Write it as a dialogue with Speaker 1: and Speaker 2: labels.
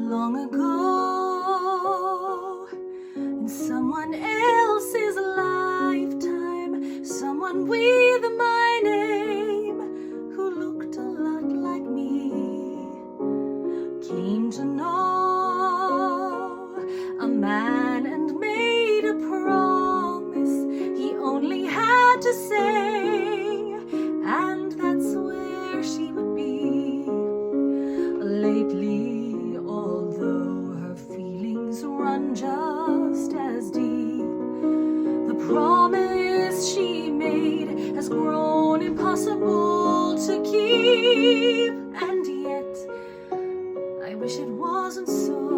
Speaker 1: Long ago, in someone else's lifetime, someone with my name who looked a lot like me came to know a man and made a promise he only had to say, and that's where she would be. Lately, although her feelings run just as deep, the promise she made has grown impossible to keep, and yet I wish it wasn't so.